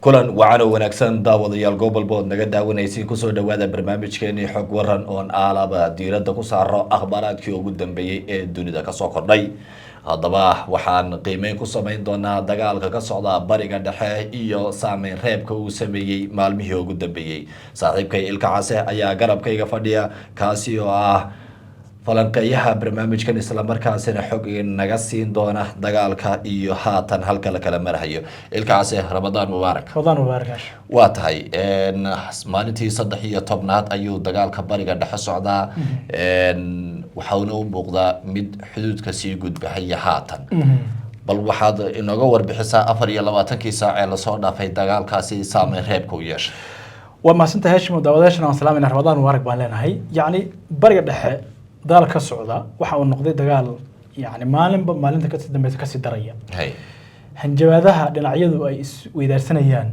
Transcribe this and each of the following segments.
Kulan wacan oo wanaagsan, daawadayaal gobolbood naga daawanaysiin. Kusoo dhawaada barnaamijkeenii Xog Waran oon aalaba diiradda ku saaro akhbaaraadkii ugu dambeeyey ee dunida kasoo kordhay. Haddaba waxaan qiimeyn ku samayn doonaa dagaalka ka socda Bariga Dhexe iyo saameyn reebka uu sameeyey maalmihii ugu dambeeyey. Saaxiibkay Ilka Case ayaa garabkayga fadhiya, kaasi oo ah falanqeeyaha barnaamijkan, islamarkaasina xog naga siin doona dagaalka iyo haatan halka la kala marhayo. Ilka Case, Ramadaan mubaarak. Ramadaan mubaarak, Haashim. Waa tahay, maalintii 13aad ayuu dagaalka Bariga Dhexe socdaa, waxauna u muuqdaa mid xuduudka sii gudbahaya haatan. Bal waxaad inooga warbixisaa 24kii saac ee lasoo dhaafay dagaalkaasi saameyn reebka u yeeshay. Waa mahadsantahay, Haashim. Daawadayaashana waan salaamayna, Ramadaan mubaarak baan leenahay. Yacni Bariga Dhexe dagaal ka socda waxa uu noqday dagaal yacni maalinba maalinta kasii dambeysa kasii daraya. Hanjabaadaha dhinacyadu ay isweydaarsanayaan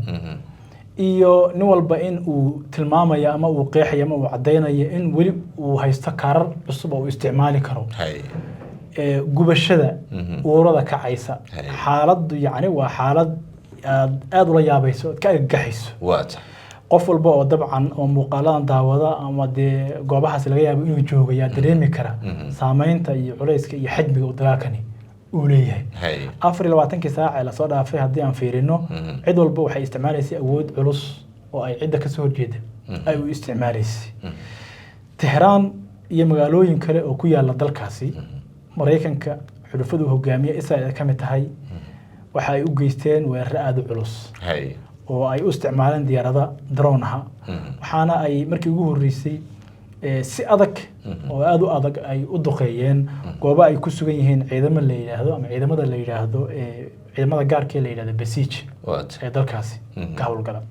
iyo nin walba in uu tilmaamayo ama uu qeexayo ama uu caddaynayo in weli uu haysto kaarar cusub oo uu isticmaali karo. Gubashada uurada kacaysa. Xaaladdu yacni waa xaalad aad aada ula yaabayso, ood ka argagaxayso. Waa tahay. Qof walba oo dabcan oo muuqaaladan daawada ama dee goobahaas laga yaabo inuu joogo yaa dareemi kara saameynta iyo culayska iyo xajmiga uu dagaalkani uu leeyahay. 24kii saac ee lasoo dhaafay haddii aan fiirino, cid walba waxay isticmaalaysay awood culus oo ay cidda kasoo horjeeda ay u isticmaalaysay. Tehraan iyo magaalooyin kale oo ku yaala dalkaasi Maraykanka xulufadu hogaamiye Israel ay ka mid tahay waxa ay u geysteen weeraro aada u culus oo ay u isticmaaleen diyaarada drone aha. Waxaana ay markii ugu horreysay si adag oo aada u adag ay u duqeeyeen goobo ay ku sugan yihiin ciidamo la yidhaahdo ama ciidamada la yidhaahdo ciidamada gaarka ee la yidhahdo Basiij ee dalkaasi ka howlgala.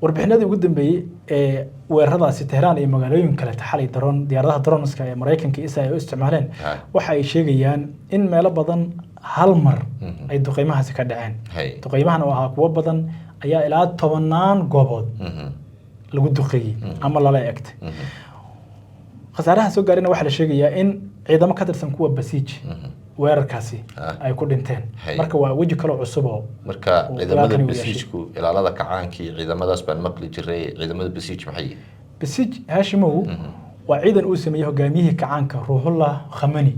Warbixinadii ugu dambeeyey ee weeraradaasi Tehraan iyo magaalooyin kale xalay drone, diyaaradaha droneska ee Maraykanka iyo Israel ay u isticmaaleen, waxa ay sheegayaan in meelo badan hal mar ay duqeymahaasi ka dhaceen. Duqeymahan oo ahaa kuwo badan ayaa ilaa tobanaan goobood lagu duqeeyey ama lala egtay. Khasaaraha soo gaarayna waxaa la sheegayaa in ciidamo ka tirsan kuwa Basiij weerarkaasi ay ku dhinteen. Marka waa weji kaloo cusub oo Marka oo ciidamada dagaalkani uu yeeshay. Basiijku, ilaalada kacaanka iyo ciidamadaas baan maqli jiray. Ciidamada Basiij maxay yihiin? Basiij, Haashimow, waa ciidan uu sameeyey hogaamiyihii kacaanka Ruuxullah Khamani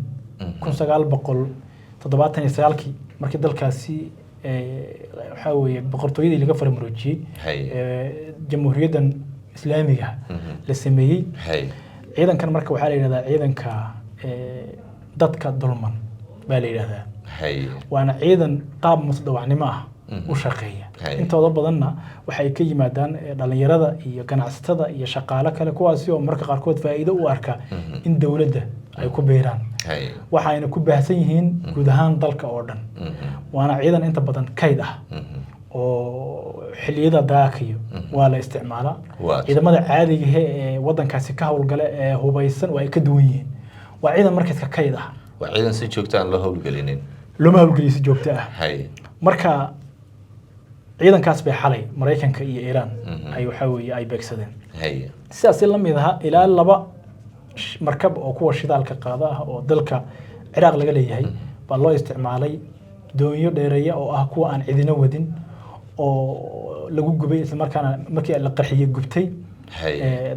1979kii, markii dalkaasi waxaa weeye boqortooyadii laga faramuroojiyey, jamhuuriyaddan Islaamiga la sameeyey. Ciidankan marka waxaa la yidhahdaa ciidanka dadka dulman baa la yidhahdaa. Waana ciidan qaab mutadawacnimo ah u shaqeeya. Intooda badanna waxay ka yimaadaan dhalinyarada iyo ganacsatada iyo shaqaale kale, kuwaasi oo marka qaarkood faa'iido u arka in dowladda ay ku biiraan. Waxayna ku baahsan yihiin guud ahaan dalka oo dhan. Waana ciidan inta badan kayd ah oo xilliyada dagaalkayo waa la isticmaalaa. Ciidamada caadiga ah ee wadankaasi ka howlgala ee hubaysan waa ay ka duwan yihiin. Waa ciidan markaska kayd ah. Waa ciidan si joogta aan loo howlgelinin. Looma howlgeliyo si joogto ah. Marka ciidankaas bay xalay Maraykanka iyo Iiraan ay waxaa weeye ay beegsadeen. Sidaasi la mid aha ilaa laba markab oo kuwa shidaalka qaada ah oo dalka Ciraaq laga leeyahay baa loo isticmaalay doonyo dheereeya oo ah kuwa aan cidina wadin oo lagu gubay, islamarkaana markii la qarxiyey gubtay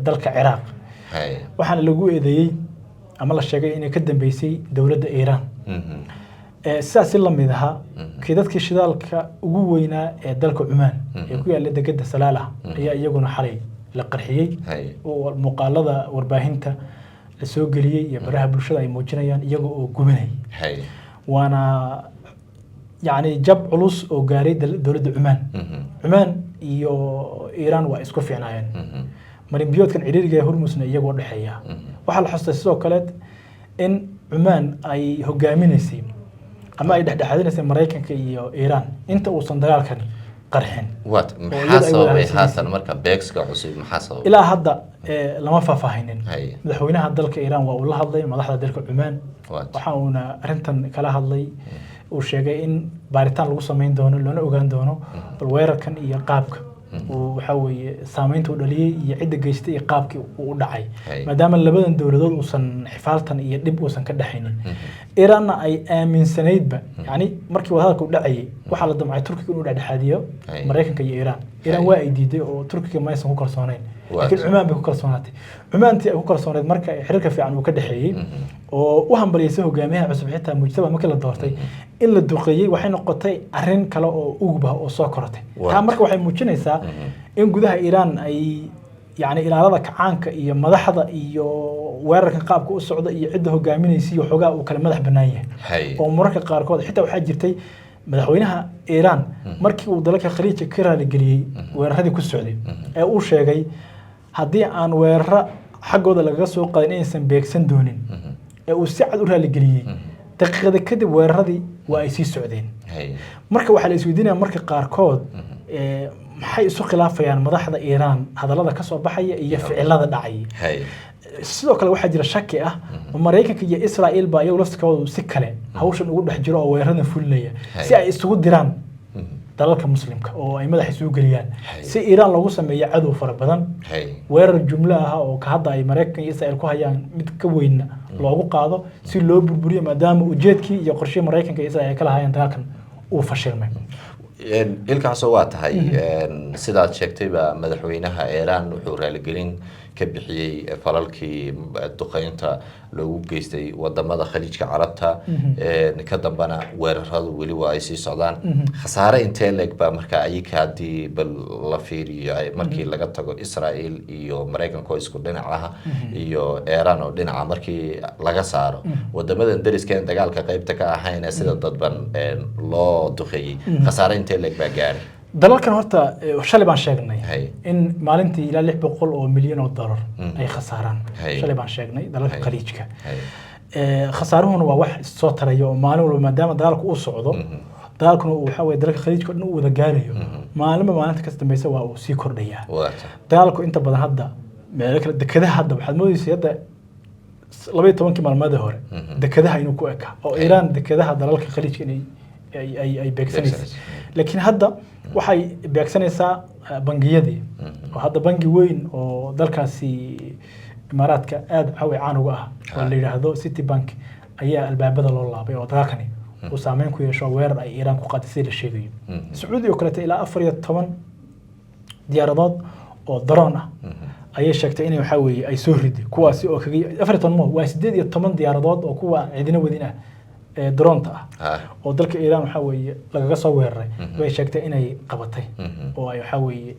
dalka Ciraaq. Waxaana lagu eedeeyey ama la sheegay inay ka dambeysay dowladda Iiraan. Sidaasi la mid ahaa kaydadkii shidaalka ugu weynaa ee dalka Cumaan ee ku yaalla degada Salaalah ayaa iyaguna xalay la qarxiyey, oo muuqaalada warbaahinta la soo geliyey iyo baraha bulshada ay muujinayaan iyaga oo gubanay. Waana yacni jab culus oo gaaray dowladda Cumaan. Cumaan iyo Iiraan waa isku fiicnaayeen. Marin biyoodkan ciriiriga ee Hormusna iyagoo dhexeeya. Waxaa la xustay sidoo kale in Cumaan ay hogaaminaysay ama ay dhexdhexaadinaysay Maraykanka iyo Iiraan inta uusan dagaalkani qarxin. What Oo maxaa iyada ay sababay wadaagsanaysa. Haatan marka beegsiga cusub maxaa sababay? Ilaa hadda lama faahfaahinin. Madaxweynaha dalka Iiraan waa uu la hadlay madaxda dalka Cumaan. Waxa uuna arrintan kala hadlay, uu sheegay in baaritaan lagu samayn doono loona ogaan doono bal weerarkan iyo qaabka Uu waxaa weeye saameynta uu dhaliyey iyo cidda geystay iyo qaabkii uu u dhacay, maadaama labadan dowladood uusan xifaaltan iyo dhib uusan ka dhexaynin. Iiraanna ay aaminsanaydba, yani markii wadahadalka u dhacayay, waxaa la damcay Turkiga inuu dhexdhexaadiyo Maraykanka iyo Iiraan. Iiraan waa ay diiday oo Turkiga maysan ku kalsoonayn, laakiin Cumaan bay ku kalsoonaatay. Cumaantii ay ku kalsoonayd marka xiriirka fiican uu ka dhexeeyey oo u hambalyeysay hogaamiyaha cusub, xitaa Mujtaba markii la doortay, in la duqeeyey waxay noqotay arrin kale oo ugub ah oo soo korotay. Taa marka waxay muujinaysaa in gudaha Iiraan ay, yani, ilaalada kacaanka iyo madaxda iyo weerarkan qaabka u socda iyo cidda hogaaminaysa iyo xoogaa uu kala madax bannaan yahay, oo mararka qaarkood xitaa waxaa jirtay madaxweynaha Iiraan markii uu dalalka Khaliijka ka raaligeliyey weeraradii ku socday ee uu sheegay haddii aan weeraro xaggooda lagaga soo qaadin inaysan beegsan doonin, ee uu si cad u raaligeliyey, daqiiqada kadib weeraradii waa ay sii socdeen. Marka waxaa la isweydiinaya marka qaarkood, maxay isu khilaafayaan madaxda Iiraan hadallada ka soo baxaya iyo ficilada dhacaya? Sidoo kale waxaa jira shaki ah oo Maraykanka iyo Israa'iil baa iyagu laftikoodu si kale hawshan ugu dhex jiro oo weeraradan fulinaya si ay isugu diraan dalalka Muslimka oo ay madaxa isugu geliyaan, si Iiraan loogu sameeyo cadow fara badan, weerar jumlo ah oo ka hadda ay Maraykanka iyo Israa'iil ku hayaan mid ka weynna loogu qaado si loo burburiyo, maadaama ujeedkii iyo qorshihii Maraykanka iyo Israa'iil ay ka lahaayeen dagaalkan uu fashilmay. Ilkaasoo waa tahay, sidaad sheegtayba madaxweynaha Iiraan wuxuu raaligelin ka bixiyey falalkii duqeynta loogu geystay wadamada Khaliijka Carabta. Ka dambana weeraradu weli waa ay sii socdaan. Khasaare intee leeg baa marka ayika haddii bal la fiiriyo, markii laga tago Israel iyo Maraykanka oo isku dhinac ah iyo Iiraan oo dhinaca markii laga saaro, wadamadan dariskeen dagaalka qaybta ka ahayn ee sida dadban loo duqeeyey, khasaare intee leeg baa gaaray? Dalalkan horta shalay baan sheegnay in maalintii ilaa 600 oo milyan oo dollar ay khasaaraan. Shalay baan sheegnay dalalka Khaliijka. Khasaaruhuna waa wax soo taraya oo maalin walba, maadaama dagaalku uu socdo, dagaalkuna uu waxaa weye dalalka Khaliijka oo dhan uu wada gaarayo, maalinba maalinta kasi dambeysa waa uu sii kordhayaa. Dagaalku inta badan hadda meelo kale, dekedaha hadda waxaad moodeysay hadda 12-kii maalmoodii hore dekedaha inuu ku eka oo Iiraan dekedaha dalalka Khaliijka inay ay beegsanaysa, laakiin hadda waxay beegsanaysaa bangiyadii, oo hadda bangi weyn oo dalkaasi Imaaraadka aad waxaa weye caan uga ah oo la yidhaahdo City Bank ayaa albaabada loo laabay, oo dagaalkani uu saameyn ku yeesho weerar ay Iiraan ku qaaday sida la sheegayo. Sacuudi oo kaleeto ilaa 14 diyaaradood oo daroon ah ayay sheegtay inay waxaa weeye ay soo riday, kuwaasi oo kaga 14 mo waa 18 diyaaradood oo kuwa aan cidina wadin ah ee daroonta ah oo dalka Iiraan waxaa weeye lagaga soo weeraray bay sheegtay inay qabatay oo ay waxaa weeye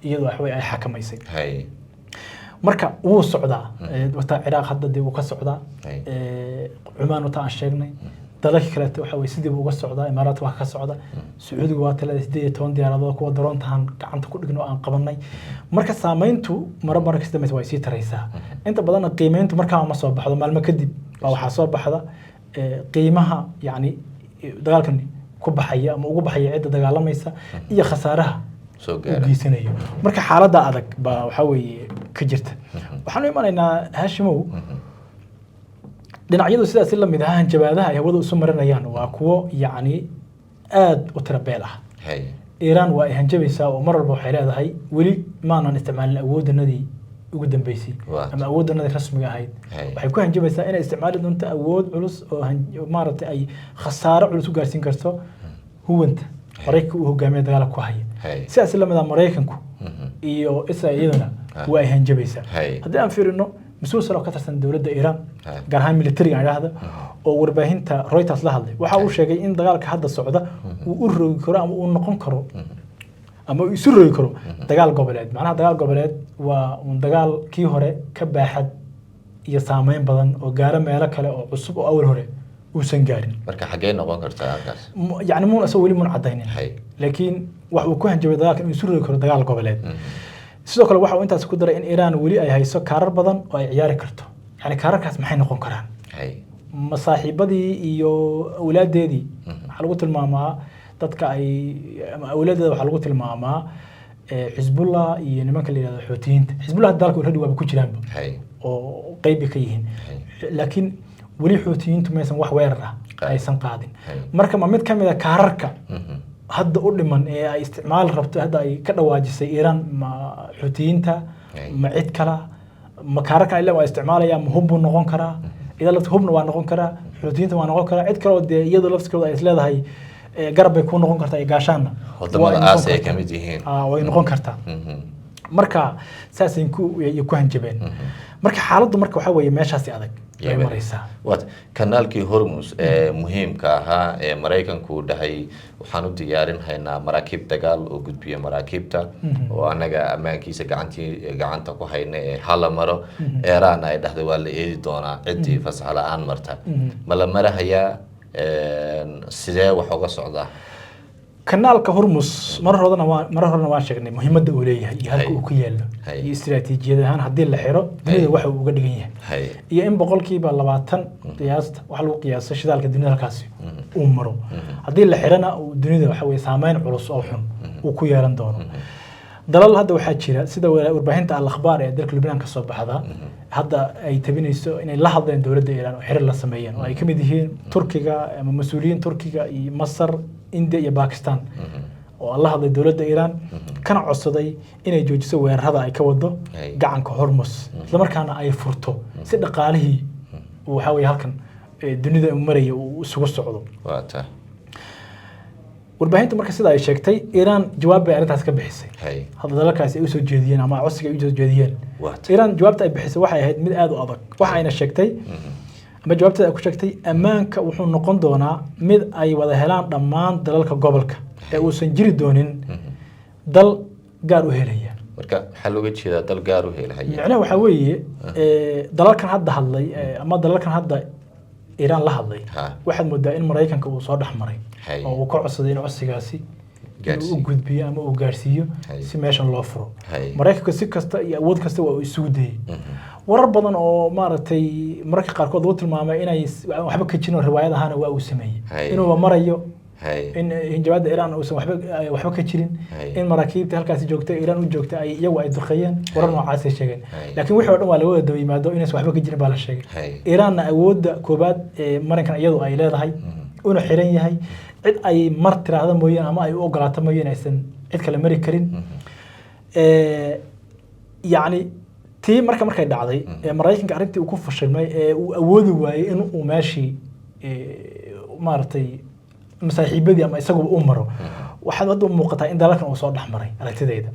iyadu waxa weye ay xakamaysay. Marka wuu socdaa. Wataa Ciraaq hadda dee wuu ka socdaa. Cumaan wataa aan sheegnay. Dalalka kaleeto waxa weye sidii buu uga socdaa. Imaaraadka waa ka socda, Sacuudiga waa talada 18 diyaaradood kuwa daroontahan gacanta ku dhigno aan qabanay. Marka saameyntu mara mara kasi dambeysa way sii taraysaa. Inta badanna qiimeyntu markaa ma soo baxdo, maalmo kadib baa waxaa soo baxda qiimaha, yacni dagaalkan ku baxaya ama ugu baxaya cidda dagaalamaysa iyo khasaaraha soo uu gaara geysanayo. Marka xaaladda adag baa waxaa weeye ka jirta. Waxaanu imanaynaa, Haashimow, dhinacyadu sidaasi la mid ah hanjabaadaha ay hawada isu marinayaan waa kuwo yacni aad u tira beel ah. Iiraan waa ay hanjabaysaa oo mar walba waxay leedahay weli maanan isticmaalin awooddanadii ugu dambeysay ama awooddanadii rasmiga ahayd. Waxay ku hanjabaysaa inay isticmaali doonto awood culus oo maaragtay ay khasaaro culus u gaarsiin karto huwanta Maraykanka uu hogaamiya dagaalka ku haya. Sidaas la mid ah Maraykanku iyo Israel iyaduna waa ay hanjabaysaa. Haddii aan fiirino mas-uul sare oo ka tirsan dowladda Iiraan, gaar ahaan militariga aan idhaahda, oo warbaahinta Reuters la hadlay, waxa uu sheegay in dagaalka hadda socda uu u rogi karo ama uu noqon karo ama uu isu rogi karo dagaal goboleed. Macnaha dagaal goboleed waa un dagaal kii hore ka baaxad iyo saameyn badan oo gaaro meelo kale oo cusub oo awal hore uusan gaarin. Marka xaggee noqon kartaa halkaas? Yacni muun isagoo weli mun cadaynin, laakiin wax uu ku hanjabay dagaalka inuu isu rogi karo dagaal goboleed. Sidoo kale waxa uu intaas ku daray in Iiraan weli ay hayso kaarar badan oo ay ciyaari karto. Yani kaararkaas maxay noqon karaan? Ma saaxiibadii iyo awlaadeedii? Waxaa lagu tilmaamaa dadka ay ama awlaadeeda waxaa lagu tilmaamaa Xisbullah iyo nimanka la yihahdo Xuutiyiinta. Xisbullah dalka already waaba ku jiraanba oo qeyb bay ka yihiin, laakiin weli Xuutiyiintu maysan wax weerar ah Qaadin. aysan qaadin. Marka ma mid ka mid a kaararka Hadda u dhiman ee ay isticmaal rabto, hadda ay ka dhawaajisay Iiraan, ma Xuutiyiinta, ma cid kala, ma kaararkan ile waa isticmaalaya, ma hub buu noqon karaa? Iyada lafti hubna waa noqon karaa, Xuutiyiinta waa noqon karaa, cid kale oo dee iyadu laftikooda ay isleedahay garab bay kuu noqon kartaa iyo gaashaanna wadamada waa ay noqon Aasiya ay kartaa. ka mid yihiin. Way noqon kartaa. Marka saasay ku iyo ku hanjabeen. Marka xaaladdu marka waxaa weeye meeshaasi adag bay Yemen. maraysaa. Waat kanaalkii Hormus ee muhiimka ahaa ee Maraykanku uu dhahay waxaan u diyaarin haynaa maraakiib dagaal oo gudbiya maraakiibta oo annaga ammaankiisa gacantii gacanta ku hayna ee hala maro, Iiraan ay dhahday waa la eedi doonaa ciddii fasax la-aan marta. Ma la marahayaa? Sidee wax uga socdaa? Kanaalka Hormus mar horena waan sheegnay muhiimadda uu leeyahay iyo halka uu ku yaalo iyo istiraatiijiyad ahaan haddii la xiro dunida waxa uu uga dhigan yahay iyo in 20% qiyaasta waxa lagu qiyaaso shidaalka dunida halkaasi uu maro, haddii la xirana uu dunida waxa weye saameyn culus oo xun uu ku yeelan doono. Dalal hadda waxaa jira, sida warbaahinta Al Akhbaar ee dalka Lubnaan ka soo baxda hadda ay tabinayso, inay la hadleen dowladda Iiraan oo xiriir la sameeyeen, oo ay ka mid yihiin Turkiga ama mas-uuliyiin Turkiga iyo Masar, India iyo Bakistan, oo la hadlay dowladda Iiraan kana codsaday inay joojiso weerarada ay ka wado gacanka Hormus, islamarkaana ay furto si dhaqaalihii uu waxaa weye halkan dunida uu maraya uu isugu socdo. Waata. Warbaahinta marka sida ay sheegtay, Iiraan jawaab bay arrintaas ka bixisay. Hadda dalalkaasi ay usoo jeediyeen ama codsiga ay usoo jeediyeen, Iiraan jawaabta ay bixisay waxay ahayd mid aad u adag. Waxa ayna sheegtay ama jawaabteeda ay ku sheegtay, ammaanka wuxuu noqon doonaa mid ay wada helaan dhammaan dalalka gobolka ee uusan jiri doonin dal gaar u helaya. Marka maxaa looga jeedaa dal gaar u helahaya? Micnaha waxaa weeye, dalalkan hadda hadlay, ama dalalkan hadda Iiraan la hadlay, waxaad moodaa in Maraykanka uu soo dhex maray oo uu ka codsaday in codsigaasi inuu u Gaarsiiyo. gudbiyo ama uu gaarsiiyo si meeshan loo furo. Maraykanka si kasta iyo awood kasta waa uu isugu dayey. Warar badan oo maaragtay mararka qaarkood lagu tilmaamay inay waxba ka jirin oo riwaayad ahaana waa uu sameeyey, inuuba marayo in hanjabaadda Iiraan uusan waxba ka jirin, in maraakiibta halkaasi joogta Iiraan u joogta ay iyagu ay duqeeyeen. Warar noocaasay sheegeen, laakiin wixii oo dhan waa laga wada daba yimaado, inaysan waxba ka jirin baa la sheegay. Iiraanna awoodda koobaad ee marinkan iyadu ay leedahay una xiran yahay, cid ay mar tiraahdo mooyeen ama ay u ogolaato mooyeen aysan cid kale mari karin. Yacni tii marka markay dhacday ee Maraykanka arrintii uu ku fashilmay ee uu awoodi waayey in uu meeshii maaragtay masaaxiibadii ama isaguba u maro, waxaad hadda u muuqataa in dalalkan uu soo dhex maray aragtidayda.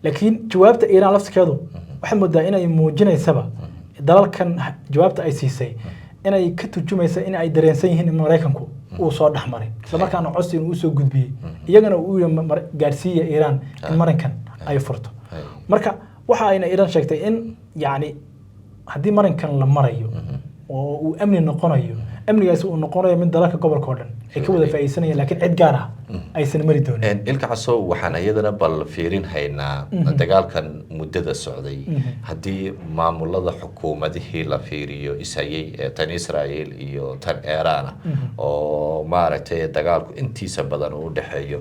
Laakiin jawaabta Iiraan lafsikeedu waxaad moodaa inay muujinaysaba dalalkan jawaabta ay siisay inay ka turjumaysa in ay dareensan yihiin in Maraykanku uu soo dhex maray, isla markaana codsi inuu usoo gudbiyey, iyagana uu yiri gaarsiiya Iiraan in marinkan ay furto. Marka waxa ayna Iiraan sheegtay in yacni haddii marinkan la marayo oo uu amni noqonayo, amnigaasi uu noqonayo mid dalalka gobolka oo dhan ay ka wada faa'iideysanayaan, laakiin cid gaar ah aysan mari doonin. Ilka Casow, waxaan iyadana bal fiirin haynaa dagaalkan muddada socday. Haddii maamulada xukuumadihii la fiiriyo ishayay ee tan Israel iyo tan Iiraan oo maaragtay dagaalku intiisa badan uu udhexeeyo,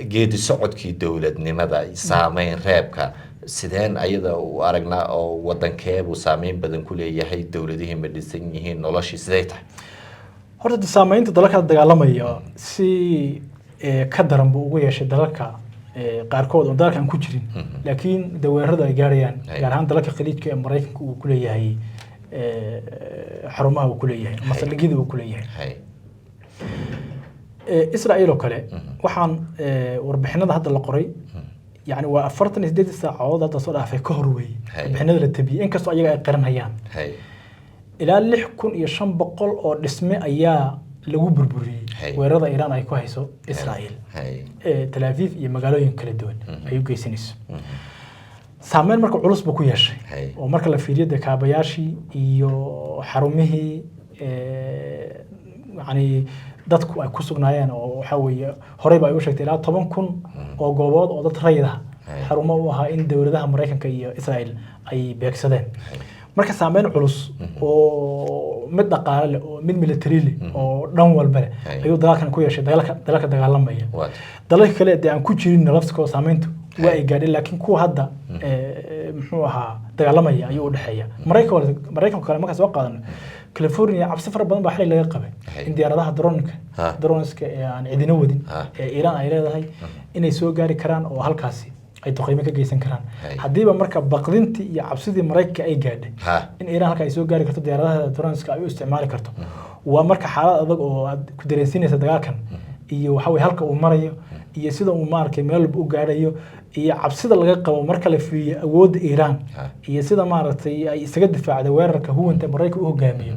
geedi socodkii dowladnimada saameyn reebka sideen ayada u aragnaa oo wadankeebuu saameyn badan ku leeyahay? Dowladihii ma dhisan yihiin? Noloshii sidee tahay? Horta de saameynta dalalka dagaalamaya si ka daran buu ugu yeeshay dalalka qaarkood oo dalalka aan ku jirin, laakiin de weeraradu ay gaarayaan, gaar ahaan dalalka Khaliijka ee Maraykanka uu ku leeyahay xarumaha uu ku leeyahay ama saldhigyada uu ku leeyahay. Israel oo kale waxaan warbixinada hadda la qoray, yani waa 48 saacadood hadda soo dhaafay ka hor weeye warbixinada la tabiyey, inkastoo ayaga ay qiranayaan, ilaa 6500 oo dhisme ayaa lagu burburiyey weerarada Iiraan ay ku hayso Israel, Tel Aviv iyo magaalooyin kala duwan ay u geysanayso. Saameyn marka culus buu ku yeeshay oo marka la fiiriyo dee kaabayaashii iyo xarumihii yacni dadku ay ku sugnaayeen, oo waxaa weeye horey ba ay u sheegtay ilaa 10,000 oo goobood oo dad rayid ah xarumo u ahaa in dowladaha Maraykanka iyo Israel ay beegsadeen. Marka saameyn culus oo mid dhaqaale leh oo mid military leh oo dhan walba leh ayuu dagaalkan ku yeeshay dalalka dagaalamaya. Dalalka kale dee aan ku jirin laftikooda saameyntu waa ay gaadheen, laakiin kuwa hadda muxuu ahaa dagaalamaya ayuu u dhexeeya. Maraykanka kale markaan soo qaadano California cabsi fara badan baa xalay laga qabay in diyaaradaha dronka, droneska ee aan cidina wadin ee Iiraan ay leedahay inay soo gaari karaan oo halkaasi ay duqeymo ka geysan karaan. Haddiiba marka baqdintii iyo cabsidii Maraykanka ay gaadhay in Iiraan halka ay soo gaari karto, diyaaradaha droneska ay u isticmaali karto, waa marka xaalad adag oo aad ku dareensiinaysa dagaalkan iyo waxa weye halka uu marayo iyo sida uu maaragtay meel walba u gaadhayo iyo cabsida laga qabo marka la fiiriyo awoodda Iiraan iyo sida maaragtay ay isaga difaacda weerarka huwanta Maraykanka u hogaamiyo,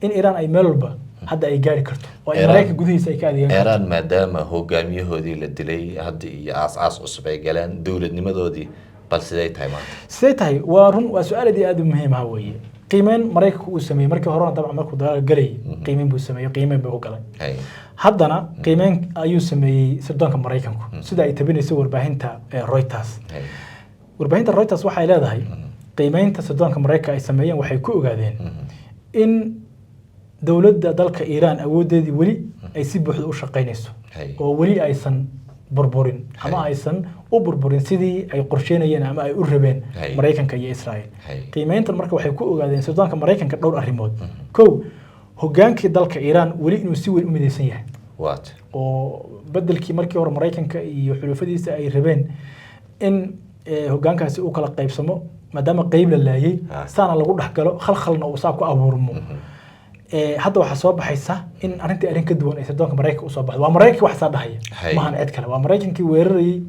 in Iiraan ay meel walba hadda ay gaari karto oo ay Maraykanka gudihiisa ay ka adeegan karto. Iiraan maadaama hogaamiyahoodii la dilay hadda iyo aas-aas cusub ay galeen dowladnimadoodii, bal sidee tahay maanta? Sidee tahay? Waa run, waa su-aal aad iyo aad u muhiim ah weeye. Qiimeyn Maraykanku uu sameeyey markii horena, dabcan markuu dagaalka galayay qiimeyn buu sameeyey, qiimeyn buu u galay. Haddana qiimeyn ayuu sameeyey sirdoonka Maraykanku, sida ay tabinayso warbaahinta Reuters. Warbaahinta Reuters waxay leedahay qiimeynta sirdoonka Maraykanka ay sameeyeen waxay ku ogaadeen in dowladda dalka Iiraan awooddeedii weli ay si buuxda u shaqaynayso oo weli aysan burburin ama aysan u burburin sidii ay qorsheynayeen ama ay u rabeen Maraykanka iyo Israel. Qiimeyntan marka waxay ku ogaadeen sirdoonka Maraykanka dhowr arrimood. Kow, hogaankii dalka Iiraan weli inuu si weyn u midaysan yahay oo bedelkii markii hore Maraykanka iyo xulafadiisa ay rabeen in hogaankaasi uu kala qaybsamo, maadaama qeyb la laayay, saana lagu dhexgalo, khalkhalna uu saa ku abuurmo. Hadda waxaa soo baxaysa in arrintii arrin ka duwan ay sirdoonka Maraykanka usoo baxdo. Waa Maraykanka wax saa dhahaya, maahan cid kale. Waa Maraykankii weerarayey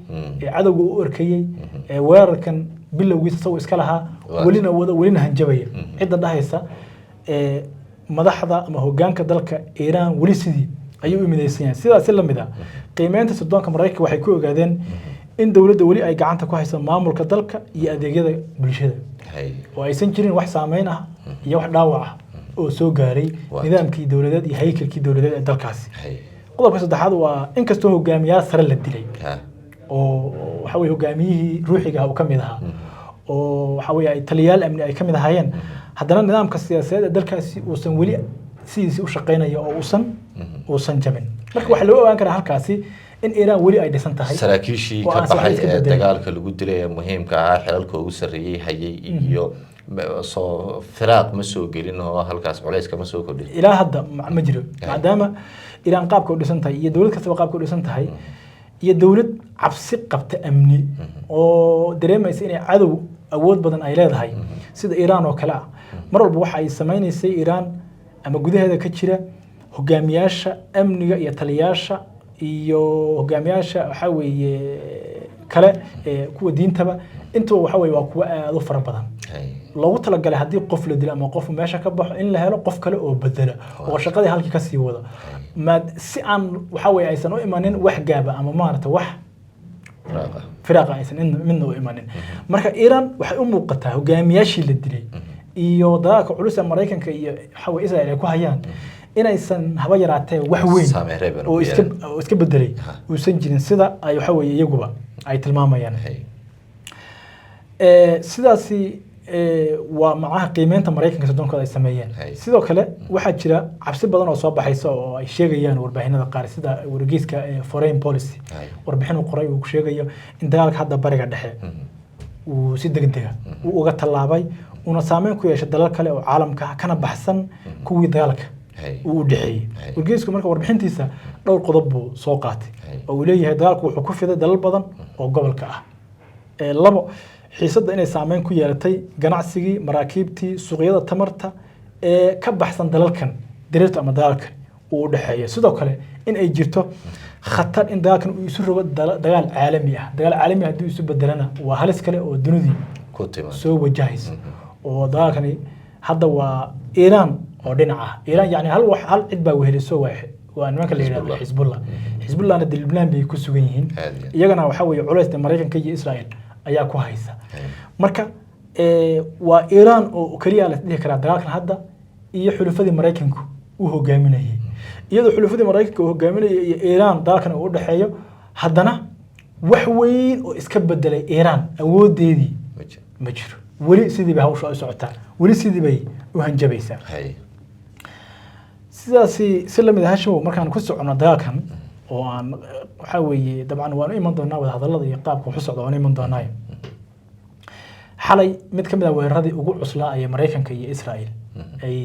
ee cadowga u arkayey ee weerarkan bilowgiisa isagoo iska lahaa, welina wada, welina hanjabaya. Cidda dhahaysa madaxda ama hogaanka dalka Iiraan weli sidii ayuu u midaysan yahay. Sidaasi la mid ah, qiimeynta sirdoonka Maraykanka waxay ku ogaadeen in dowladda weli ay gacanta ku hayso maamulka dalka iyo adeegyada bulshada oo aysan jirin wax saameyn ah iyo wax dhaawac ah oo soo gaaray nidaamkii dowladeed iyo haykalkii dowladeed ee dalkaasi. Qodobka saddexaad waa inkastoo hogaamiyaal sare la dilay oo waxa weye hogaamiyihii ruuxiga ah uu ka mid ahaa oo waxa weye ay taliyayaal amni ay ka mid ahaayeen, haddana nidaamka siyaasadeed ee dalkaasi uusan weli sidiisii u shaqeynayo oo uusan jabin. Marka waxaa lagu ogaan karaa halkaasi in Iiraan weli ay dhisan tahay Saraakiishii oo ka aan waxba baxay iska ee bedelin. dagaalka lagu dilay ee muhiimka ahaa, xilalka ugu sarreeyey hayay iyo soo firaaq ma soo gelin oo halkaas culays kama soo kordhin? Ilaa hadda ma jiro, maadaama Iiraan qaabka u dhisan tahay iyo dowlad kastaba qaabka u dhisan tahay iyo dowlad cabsi qabta amni oo dareemaysa inay cadow awood badan ay leedahay sida Iiraan oo kale ah, mar walba waxa ay samaynaysay Iiraan ama gudaheeda ka jira hogaamiyaasha amniga iyo taliyaasha iyo hogaamiyaasha waxaa weeye kale ee kuwa diintaba, intuba waxa weeye waa kuwo aad u fara badan loogu talagalay haddii qof la dilo ama qof meesha ka baxo in la helo qof kale oo bedela oo shaqadii halkii kasii wada, maad si aan waxa weye aysan u imanin wax gaaba ama maarata wax Firaaqa. Firaaqa aysan midna u imanin. Marka Iiraan waxay u muuqataa hogaamiyaashii la dilay iyo dagaalka culus ee Maraykanka iyo waxa weye Israel ay ku hayaan inaysan haba yaraatee wax weyn Saameyn reeban oo ku iska yeelan. oo iska bedelay uusan jirin, sida ay waxa weye iyaguba ay tilmaamayaan. Sidaasi waa macnaha qiimeynta Maraykanka soddonkooda ay sameeyeen. Sidoo kale waxaa jira cabsi badan oo soo baxaysa oo ay sheegayaan warbaahinada qaar, sida wargeyska Foreign Policy warbixin uu qoray uu ku sheegayo in dagaalka hadda Bariga Dhexe uu si degdega uu uga tallaabay una saameyn ku yeeshay dalal kale oo caalamka ah kana baxsan kuwii dagaalka uu u dhexeeyey. Wargeysku marka warbixintiisa dhowr qodob buu soo qaatay oo uu leeyahay dagaalku wuxuu ku fiday dalal badan oo gobolka ah. Labo, xiisadda inay saameyn ku yeelatay ganacsigii, maraakiibtii, suuqyada tamarta ee ka baxsan dalalkan diriirta ama dagaalkan uu u dhexeeyo. Sidoo kale in ay jirto khatar in dagaalkan uu isu rogo dagaal caalami ah. Dagaal caalami ah haddii isu bedelana waa halis kale oo dunidii ku timaad soo wajahaysa, oo dagaalkani hadda waa Iiraan oo dhinac ah. Iiraan yani hal wax hal cid baa weheliso, waa nimanka la yidhahdo Xisbullah. Xisbullah. Xisbullahna dee Lubnaan bay ku sugan yihiin. Aad iyo aad. Iyagana waxaa weeye culays dee Maraykanka iyo Israel ayaa ku haysa. Marka waa Iiraan oo keliya la dhihi karaa dagaalkan hadda iyo xulafadii Maraykanku uu hogaaminayay. Iyadoo xulafadii Maraykanka uu hogaaminayay iyo Iiraan dagaalkan uu u dhexeeyo, haddana wax weyn oo iska bedelay Iiraan awoodeedii Ma jiro. ma jiro. Weli sidii bay hawsha u socotaa, weli sidii bay u hanjabaysaa. Sidaasi si lamid ah, Hashimow, markaan ku socono dagaalkan oo aan waxaa weeye dabcan waan u iman doonaa wadahadallada iyo qaabka wax u socda, waan u iman doonaa. Xalay mid ka mid ah weeraradii ugu cuslaa ayay Maraykanka iyo Israel ay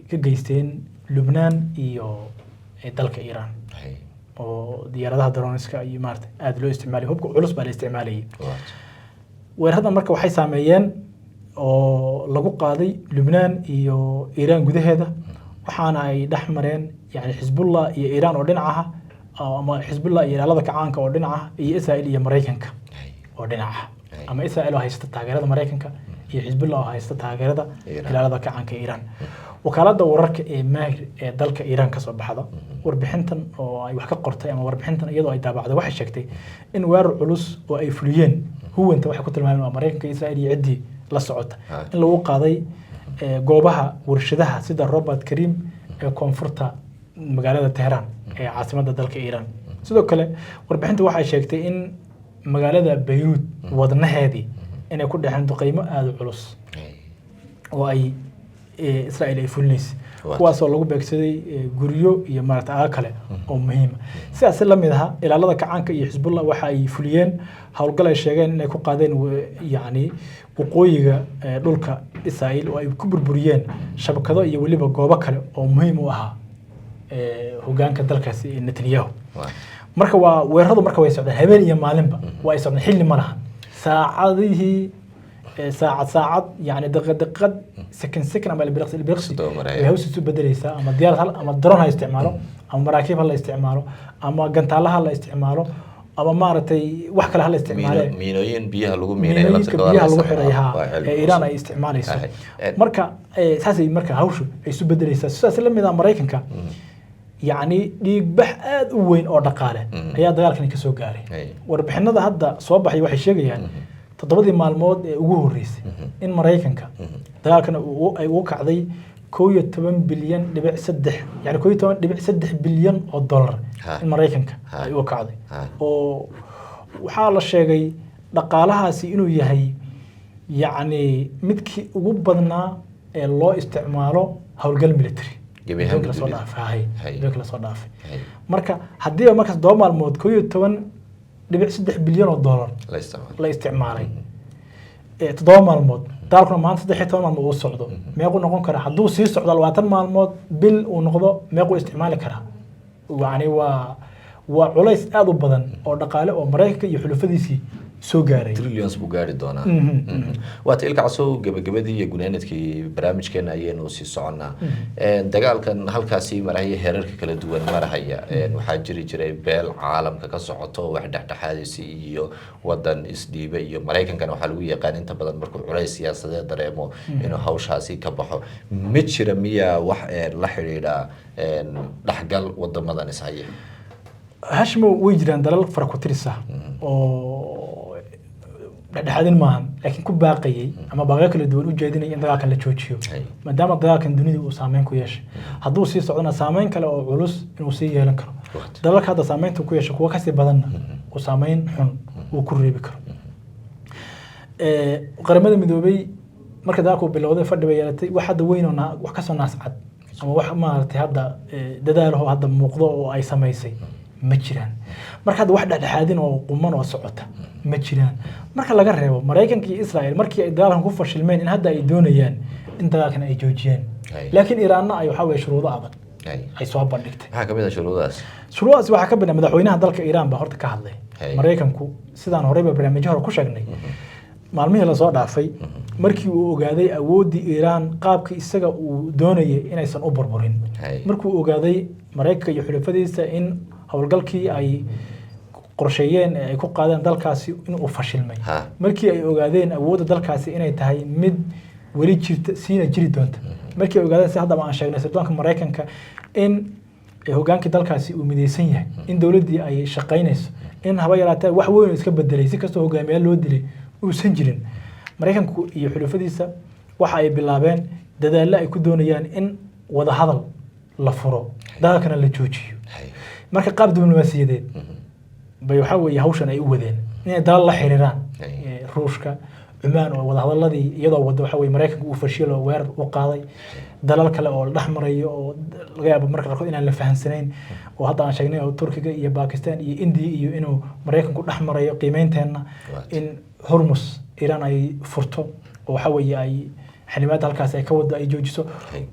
ka geysteen Lubnaan iyo dalka Iiraan, oo diyaaradaha droneska iyo maarata aada loo isticmaalay, hubka culus baa la isticmaalayay. Weeraradan marka waxay saameeyeen oo lagu qaaday Lubnaan iyo Iiraan gudaheeda, waxaana ay dhex mareen yani Xisbullah iyo Iiraan oo dhinac ah, ama Xisbullah iyo Ilaalada Kacaanka oo dhinac ah, iyo Israel iyo Maraykanka oo dhinac ah, ama Israel oo haysta taageerada Maraykanka iyo Xisbullah oo haysta taageerada Iiraan. Ilaalada Kacaanka ee Iiraan. Wakaaladda wararka ee Maahir ee dalka Iiraan kasoo baxda, warbixintan oo ay wax ka qortay ama warbixintan iyadoo ay daabacday, waxay sheegtay in weerar culus oo ay fuliyeen huwanta, waxay ku tilmaameen waa Maraykanka, Israel iyo ciddii la socota, in lagu qaaday goobaha warshadaha sida Robert Karim ee koonfurta magaalada Teheraan ee caasimadda dalka Iiraan. Sidoo kale warbixinta waxay sheegtay in magaalada Bayruud wadnaheedii inay ku dhexeen duqeymo aada u culus oo ay Israel ay fulinaysay, kuwaasoo lagu beegsaday guryo iyo maarata aga kale oo muhiima. Sidaas la mid aha Ilaalada Kacaanka iyo Xisbullah waxa ay fuliyeen howlgal ay sheegeen inay ku qaadeen yacni waqooyiga dhulka Israel, oo ay ku burburiyeen shabakado iyo weliba goobo kale oo muhiim u ahaa hogaanka dalkaasi ee Netanyahu. Marka waa weeraradu marka way socdeen habeen iyo maalinba, waa ay socdeen, xilli ma lahan, saacadihii, saacad saacad, yani daqiiqad daqiiqad, second second ama ilbiriqsi ilbiriqsi Sidoo maraya. way hawsha isu bedeleysaa. Ama diyaarad hal ama drone ha isticmaalo, ama maraakiib ha la isticmaalo, ama gantaalaha ha la isticmaalo, ama maaragtay wax kale ha la isticmaale. Miinooyin biyaha lagu miinay. Miinooyinka biyaha lagu xiray ha ee Iiraan ay isticmaalayso. Marka saasay marka hawshu ay isu bedeleysaa. Sidaas la mid ah Maraykanka, yacni dhiigbax aada u weyn oo dhaqaale ayaa dagaalkani kasoo gaaray. Warbixinada hadda soo baxay waxay sheegayaan 7dii maalmood ee ugu horreysay in Maraykanka dagaalkan ay ugu kacday 11.3 bilyan, yani 11.3 bilyan oo dollar in Maraykanka ay uga kacday, oo waxaa la sheegay dhaqaalahaasi inuu yahay yacni midkii ugu badnaa ee loo isticmaalo howlgal military Gebi ahaan adduunka lasoo dunida. dhaafay. Hay, adduunka lasoo dhaafay. Marka haddiiba markaas 7 maalmood 11.3 bilyan oo dollar la isticmaalo la isticmaalay, 7 maalmood, dagaalkuna maanta 13 maalmood uu socdo, meequu noqon karaa hadduu sii socdo 20 maalmood, bil uu noqdo, meequu isticmaali karaa? Yani waa culays aada u badan oo dhaqaale oo Maraykanka iyo xulufadiisii soo gaaray. Trillions buu gaari doonaa. Waata Ilka Casow, gabagabadii iyo gunaanadkii barnaamijkeena ayaynu sii soconnaa. Dagaalkan halkaasi marahaya, heerarka kala duwan marahaya, waxaa jiri jiray beel caalamka ka socoto wax dhexdhexaadisi iyo wadan isdhiibe, iyo Maraykankana waxaa lagu yaqaan inta badan markuu culays siyaasadeed dareemo inuu hawshaasi ka baxo. Ma jira miyaa wax la xidhiidha dhexgal wadamadan ishaya? Hashimo, way jiraan dalal fara ku tiris ah oo dhexdhexaadin maahan, laakiin ku baaqayay ama baaqyo kala duwan u jeedinaya in dagaalkan la joojiyo, maadaama dagaalkan dunida uu saameyn ku yeeshay, hadduu sii socdona saameyn kale oo culus inuu sii yeelan karo. Dalalka hadda saameynta ku yeeshay kuwa kasii badanna uu saameyn xun uu ku reebi karo. Qaramada Midoobay marka dagaalku uu bilowday fadhi bay yeelatay. Wax hadda weyn oo wax kasoo naas cad ama wax maaragtay hadda dadaalaho hadda muuqdo oo ay samaysay ma jiraan. Marka hadda wax dhexdhexaadin oo quman oo socota ma jiraan, marka laga reebo Maraykanka iyo Israel markii ay dagaalkan ku fashilmeen in hadda ay doonayaan in dagaalkan ay joojiyaan, laakiin Iiraanna ay waxaa weye shuruudo adag ay soo bandhigtay. Maxaa kamid ah shuruudahaas? Shuruudahaasi waxaa ka mid ah, madaxweynaha dalka Iiraan baa horta ka hadlay. Maraykanku, sidaan horeyba barnaamijyo hore ku sheegnay, maalmihii lasoo dhaafay markii uu ogaaday awooddii Iiraan qaabkii isaga uu doonayay inaysan u burburin, markuu ogaaday Maraykanka iyo xulafadiisa in howlgalkii ay qorsheeyeen ee ay ku qaadeen dalkaasi inuu fashilmay, markii ay ogaadeen awoodda dalkaasi inay tahay mid weli jirta siina jiri doonta, markii ay ogaadeen, si haddaba aan sheegnay, sirdoonka Maraykanka in hogaankii dalkaasi uu midaysan yahay, in dowladdii ay shaqaynayso, in haba yaraatee wax weyn oo iska bedelay si kastoo hogaamiyaal loo dilay uusan jirin, Maraykanku iyo xulafadiisa waxa ay bilaabeen dadaallo ay ku doonayaan in wadahadal la furo, dagaalkana la joojiyo. Marka qaab diblomaasiyadeed bay waxaa weeye hawshan ay u wadeen, inay dalal la xiriiraan, Ruushka, Cumaan oo wadahadaladii iyadoo wada waxa weye Maraykanka uu fashil oo weerar u qaaday, dalal kale oo la dhex marayo oo laga yaabo marka qaarkood inaan la fahansanayn oo hadda aan sheegnay, oo Turkiga iyo Bakistan iyo Indiya, iyo inuu Maraykanku dhex marayo qiimeynteenna in Hormus Iiraan ay furto oo waxa weeye ay Xanibaadda halkaas ay ka wado ay joojiso.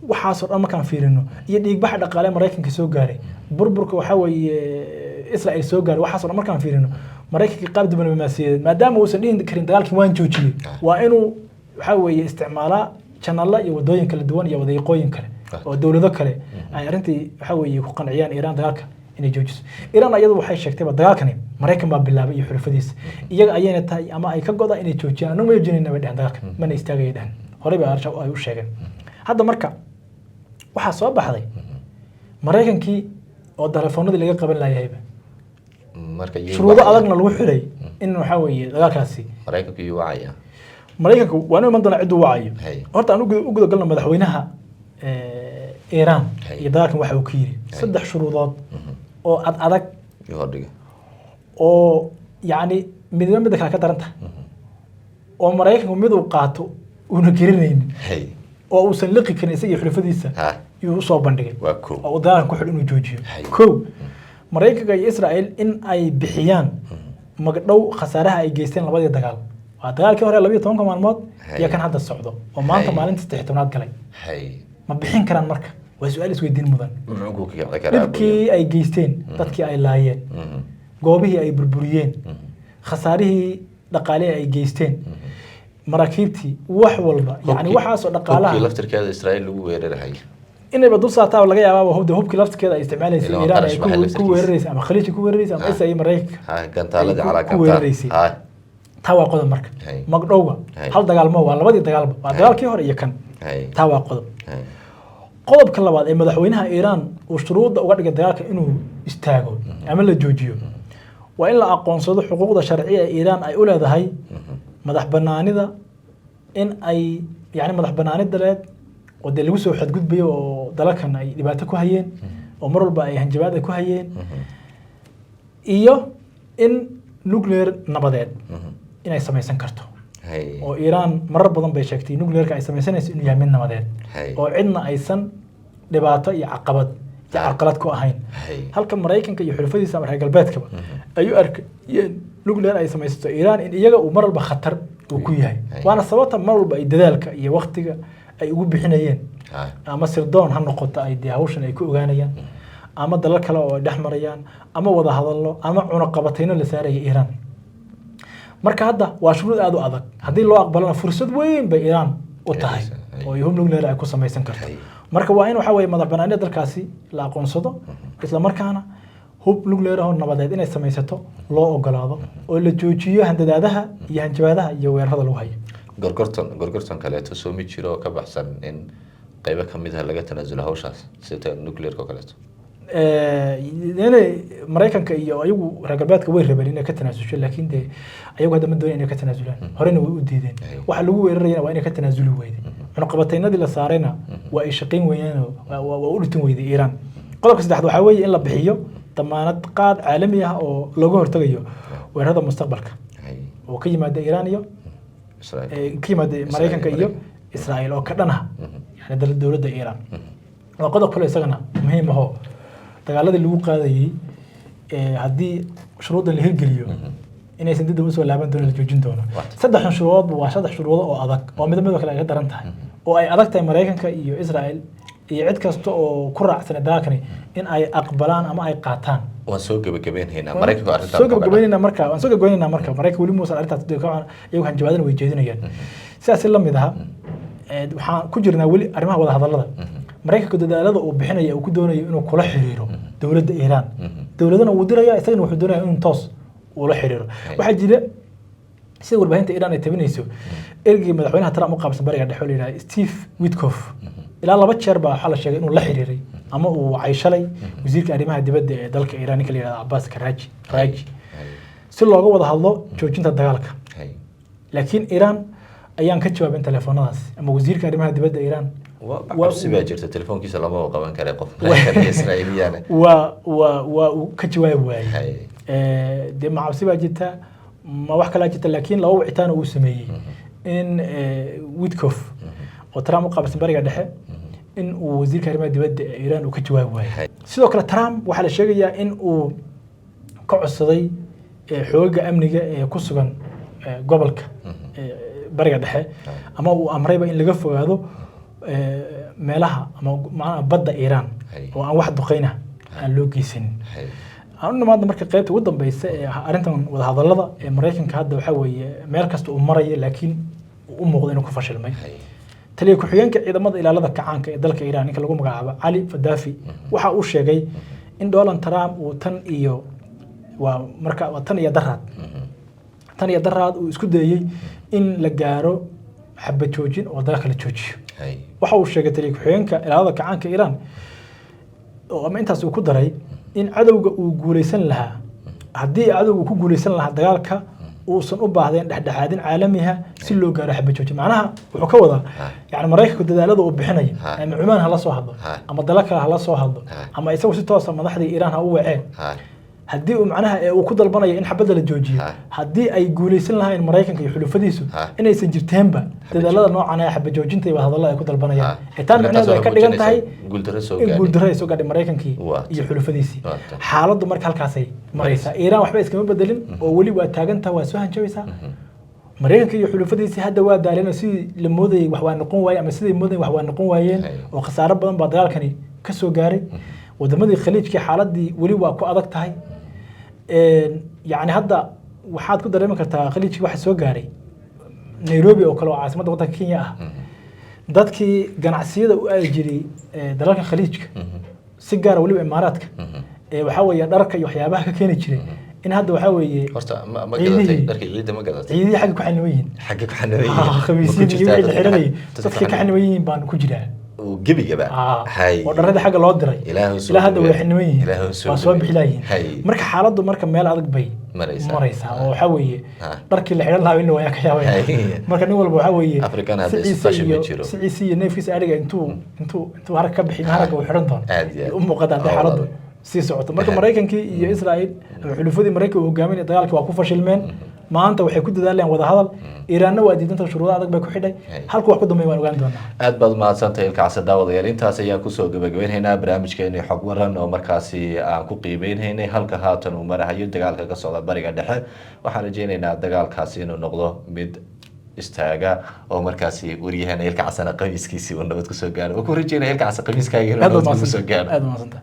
Waxaasoo dhan markaan fiirino iyo dhiigbaxa dhaqaale Maraykanka soo gaaray, burburka waxaa weeye Israel soo gaaray, waxaasoo dhan markaan fiirino, Maraykanka qaab diblomaasiyadeed, maadaama uusan dhihin karin dagaalkii waan joojiyey, waa inuu waxaa weeye isticmaalaa janalo iyo wadooyin kala duwan iyo wadiiqooyin kale oo dowlado kale ay arrintii waxaa weeye ku qanciyaan Iiraan dagaalka inay joojiso. Iiraan iyadu waxay sheegtayba dagaalkani Maraykan baa bilaabay iyo xulafadiisa, iyaga ayayna tahay ama ay ka goda inay joojiyaan. Annagu ma joojinayna bay dhehen, dagaalka mana istaagaya dhehen, horey bay ay u sheegeen. Hadda marka waxaa soo baxday Maraykankii oo telefoonadii laga qaban laayahayba, marka yuu shuruudo wacaya. Adagna lagu xiray in waxaa weeye dagaalkaasi Maraykanku yuu wacaya? Maraykanku waa inuu iman doonaa cidduu wacayo. Horta aan u guda galno madaxweynaha Iiraan iyo dagaalkan waxa uu ka yiri. Saddex shuruudood oo ad adag yuu hordhiga oo yacni midba midda kale ka daran tahay, oo Maraykanku mid uu qaato uuna gelinaynin oo uusan liqi karin isaga iyo xulafadiisa yuu usoo bandhigay Waa kow. oo uu dagaalkan ku xidh inuu joojiyo. Kow, Maraykanka iyo Israel in ay bixiyaan magdhow khasaaraha ay geysteen labadii dagaal, waa dagaalkii hore 12-ka maalmood iyo kan hadda socdo oo maanta maalinta 13aad galay. Ma bixin karaan marka? Waa su-aal isweydiin mudan. Muxuu ku kici karaa? Dhibkii ay geysteen, dadkii ay laayeen, goobihii ay burburiyeen, khasaarihii dhaqaale ay geysteen, maraakiibtii, wax walba, yani waxaasoo dhaqaalaha Hubkii laftirkeeda Israa'iil lagu weerarayay. Inayba dul saataa laga yaabaa hubda, hubkii laftirkeeda ay isticmaalaysay Ilaa waa Iiraan qarash ay baxay ku laftirkiisa. weeraraysa ama Khaliijka ku weeraraysa ama Israel iyo Maraykanka Gantaaladii ay calaa ku gantaal. weeraraysay. Taa waa qodob marka. Magdhowga hal dagaalmo waa labadii dagaalba, waa dagaalkii hore iyo kan. Taa waa qodob. Qodobka labaad ee madaxweynaha Iiraan uu shuruudda uga dhigay dagaalka inuu istaago ama la joojiyo waa in la aqoonsado xuquuqda sharciya ee Iiraan ay u leedahay madax banaanida, in ay yani madax banaani daleed oo dee lagu soo xadgudbayo oo dalalkan ay dhibaato ku hayeen oo mar walba ay hanjabaad ay ku hayeen, iyo in nuclear nabadeed inay samaysan karto, oo Iiraan marar badan bay sheegtay nuclearka ay samaysanayso inuu yahay mid nabadeed oo cidna aysan dhibaato iyo caqabad iyo carqalad ku ahayn, halka Maraykanka iyo xulafadiisa ama reer galbeedkaba ay u arkayeen nuclear ay samaysato Iiraan in iyaga uu mar walba khatar uu ku yahay. Waana sababta mar walba ay dadaalka iyo waktiga ay ugu bixinayeen, ama sirdoon ha noqoto ay dee hawshan ay ku ogaanayaan, ama dalal kale oo ay dhex marayaan, ama wada hadallo, ama cunaqabatayno la saaraya Iiraan. Marka hadda waa shuruud aada u adag. Haddii loo aqbalana fursad weyn bay Iiraan u tahay oo ay hub nuclear ay ku samaysan karto. Marka waa in waxa weeye madax banaanida dalkaasi la aqoonsado, isla markaana hub nuclear oo nabadeed inay samaysato loo ogolaado, oo la joojiyo handadaadaha iyo hanjabaadaha iyo weerarada lagu hayo. Gorgorton kaleeto soo mi jiro oo ka baxsan in qaybo kamid ah laga tanaasulo hawshaas, sida nuclearka oo kaleeto? Inay Maraykanka iyo ayagu reer galbeedka way rabeen inay ka tanaasusho, laakiin dee ayagu hadda ma doonayan inay ka tanaasulaan, horena way u diideen. Waxa lagu weerarayana waa inay ka tanaasuli weyday, cunaqabataynadii la saarayna waa ay shaqayn weeyeen oo waa u dhitin weyday Iiraan. Qodobka saddexaad waxaa weeye in la bixiyo damaanad qaad caalami ah oo looga hortagayo weerarada mustaqbalka oo ka yimaada Iiraan iyo Israa'iil. Ka yimaada Maraykanka iyo Maraykanka. Israa'iil oo ka dhan ah yani dowladda Iiraan. Waa qodob kale isagana muhiim ahoo dagaaladii lagu qaadayey haddii shuruuddan la hirgeliyo inaysan dib usoo laaban doonin, la joojin doono. Saddexdan shuruudoodba waa saddex shuruudo oo adag oo midba midba kale ay ka daran tahay, oo ay adag tahay Maraykanka iyo Israel iyo cid kasta oo ku raacsan dagaalkani in ay aqbalaan ama ay qaataan. Waan soo gebagabeynhaynaa. Maraykanku arrintan Soo gabagabeynayna marka, waan soo gabagabeynayna marka. Maraykanka weli muusan arrintaas dee iyagu hanjabaadana way jeedinayaan. Sidaas la mid aha waxaan ku jirnaa weli arrimaha wada hadallada. Maraykanka dadaalada uu bixinaya uu ku doonayo inuu kula xiriiro dowladda Iiraan, dowladana wuu diraya, isagana wuxuu doonaya inuu toos ula xiriiro. Waxaa jira, sida warbaahinta Iiraan ay tabinayso, ergeygii madaxweynaha Trump u qaabsan Bariga Dhexe oo la yidhahdo Steve Witkoff ilaa laba jeer baa waxaa la sheegay inuu la xiriiray ama uu wacay shalay wasiirka arrimaha dibadda ee dalka Iiraan, ninka la yidhahdo Abbas Karaji Raaji, si looga wada hadlo joojinta dagaalka. Laakiin Iiraan ayaan ka jawaabin telefoonadaas ama wasiirka arrimaha dibadda Iiraan. Cabsi baa jirta, telefoonkiisa lama qaban kara qof Maraykan iyo Israa'iiliyaana. Waa uu ka jawaabi waayey. Dee ma cabsi baa jirta, ma wax kalaa jirta? Laakiin laba wicitaan uu sameeyey in Witkoff oo Trump u qaabilsan Bariga Dhexe in uu wasiirka arrimaha dibadda ee Iiraan uu ka jawaabi waayey. Sidoo kale Trump waxaa la sheegayaa in uu ka codsaday xoogaga amniga ee ku sugan gobolka Bariga Dhexe, ama uu amrayba in laga fogaado meelaha ama macnaha badda Iiraan oo aan wax duqeyna aan loo geysanin. Aan u nimaadno marka qaybta ugu dambeysa ee ah arrintan wadahadallada ee Maraykanka. Hadda waxaa weeye meel kasta uu maraya, laakiin uu u muuqdo inuu ku fashilmay. Taliya ku-xigeenka ciidamada ilaalada kacaanka ee dalka Iiraan, ninka lagu magacaabo Cali Fadafi, waxa uu sheegay in Donald Trump uu tan iyo waa marka waa tan iyo daraad uu isku dayey in la gaaro xabad joojin oo dagaalka la joojiyo. Waxa uu sheegay taliya ku-xigeenka ilaalada kacaanka Iiraan oo ama intaas uu ku daray in cadowga uu guuleysan lahaa, haddii cadowga uu ku guuleysan lahaa dagaalka, uusan u baahdeen dhexdhexaadin caalamiha si loo gaaro xabad joojin. Macnaha wuxuu ka wadaa, yani, Maraykanku dadaalada uu bixinayo, ama Cumaan hala soo hadlo ama dalal kale hala soo hadlo ama isagu si toosa madaxdii Iiraan ha u waceen, haddii uu macnaha ee uu ku dalbanayo in xabadda la joojiyo, haddii ay guuleysan lahayn Maraykanka iyo xulufadiisu, inaysan jirteenba dadaalada noocan ee xabad joojinta iyo wadahadallada ay ku dalbanayaan. Ee taan micnaheedu ay ka dhigan tahay guuldarro soo in gaadhay. Guuldarro ay soo gaadhay Maraykankii iyo xulufadiisii. Xaaladdu marka halkaasay maraysaa. Iiraan waxba iskama bedelin oo weli waa taagantaha, waa soo hanjabaysaa. Maraykanka iyo xulufadiisii hadda waa daaleen oo sidii la moodayay wax waa noqon waaye, ama siday moodayeen wax waa noqon waayeen, oo khasaaro badan baa dagaalkani ka soo gaaray. Wadamadii Khaliijkii xaaladii weli waa ku adag tahay. Yacni hadda waxaad ku dareemi kartaa Khaliijkii waxa soo gaaray Nairobi oo kale, oo caasimadda waddanka Kenya ah. Dadkii ganacsiyada u aadi jiray dalalka Khaliijka, si gaara weliba Imaaraadka, waxaa weeye dharka iyo waxyaabaha ka keeni jiray, in hadda waxaa weeye Horta ma ciidihii- gadatay dharkii ciidda? Ma gadatay? Ciidihii xagga ku xaniban yihiin. Xagga ku xaniban yihiin. Khamiisyadii iyo wixii la xiranayay dadkii ka xaniban yihiin baan ku jiraa. Oo gebigaba. Oo dharadii xagga loo diray Ilaahu soo ilaa hadda way dhaweey. xaniban yihiin, Ilaahu soo waa soo dhaweey. bixilayihiin. Marka xaaladdu marka meel adag bay maraysaa. Maraysaa oo waxaa weeye dharkii la xidhan lahaa in la waayaa ka yaabaya. Marka nin walba waxaa weeye African hadda siciisa isfashion ma iyo jiro. siciisa iyo neefkiisa adhiga intuu harag ka bixin, haragga uu xidhan doono Aad iyo aad. u muuqata haddii Oo, xaaladdu walaal. sii socoto. Marka Maraykankii iyo Israel ama xulufadii Maraykanka uu hogaaminaya dagaalkii waa ku fashilmeen. Maanta waxay ku dadaalayaan wadahadal, Iiraanna waa diidanta, shuruudo adag bay ku xidhay. Halku wax ku dambeeya waan ogaan doonaa. Aad baad umahadsantahay, Ilkacase. Daawadayaal, intaas ayaan kusoo gabagabeynhaynaa barnaamijkeeni xog waran oo markaasi aan ku qiimeynhaynay halka haatan uu marahayo dagaalka ka socda Bariga Dhexe. Waxaan rajeynaynaa dagaalkaasi inuu noqdo mid istaaga oo markaasi waryahana Ilkacasana qamiiskiisii uu nabad kusoo gaaro. Waan ku rajeynaya, Ilkacase, qamiiskaaga inuu Aad nabad baad kusoo mahadsantahay. gaaro. Aad baad mahadsantahay.